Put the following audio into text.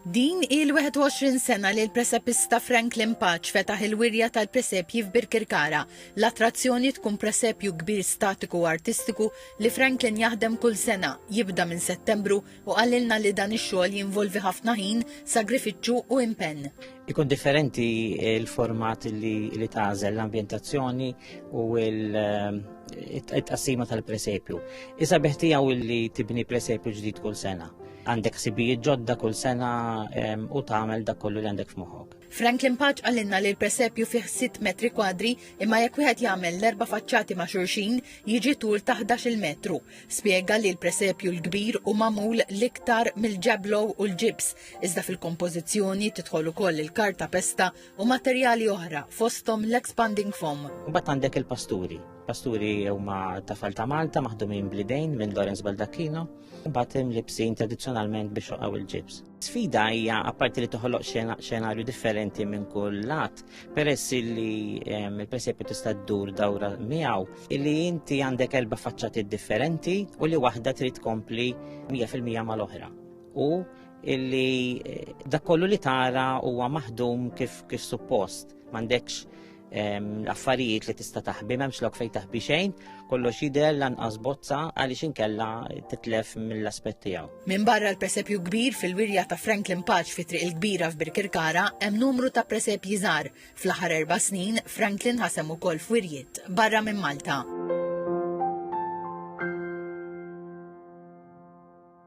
Din hi l-21 sena li l-presepista Franklin Pace fetaħ il-wirja tal-presepji f'Birkirkara. L-attrazzjoni tkun presepju kbir statiku u artistiku li Franklin jaħdem kull sena, jibda minn Settembru u qalilna li dan ix-xogħol jinvolvi ħafna ħin, sagrifiċċju u impenn. Ikun differenti l-format li, li tagħżel l-ambjentazzjoni u l-tqassima tal-presepju. Isa tiegħu li tibni presepju ġdid kull sena. Għandek ħsibijiet ġodda kull sena u tagħmel dak kollu li għandek f'moħħok. Franklin Pace qalilna li l-presepju fih 6 metri kwadri imma jekk wieħed jagħmel l-erba' faċċati ma' xulxin jiġi tul ta' 11-il metru. Spjega li l-presepju l-kbir hu magħmul l-iktar mill-ġablow u l-ġibs, iżda fil-kompożizzjoni tidħol ukoll il-karta pesta u materjali oħra fosthom l-expanding foam. Mbagħad għandek il-pasturi. Pasturi huma tafal ta' Malta maħdumin bl-idejn minn Lorenz Baldacchino. Mbagħad imlibsin tradizzjonalment biex xoqgħu il-ġibs. Sfida hija apparti li toħloq xenarju differenti minn kull lat, peress li il-presepju tista' ddur dawra miegħu, illi inti għandek erba' faċċati differenti u li waħda trid tkompli 100% mal-oħra. U illi eh, dak kollu li tara huwa maħdum kif kif suppost, m'għandekx affarijiet li tista' taħbi, m'hemmx lok fejn taħbi xejn, kollox jidher lanqas bozza għaliex inkella titlef mill-aspett tiegħu. Minn barra l-presepju kbir fil-wirja ta' Franklin Pace fi Triq il-Kbira f'Birkirkara hemm numru ta' presepji żgħar. Fl-aħħar erba' snin Franklin ħasem ukoll f'wirjiet barra minn Malta.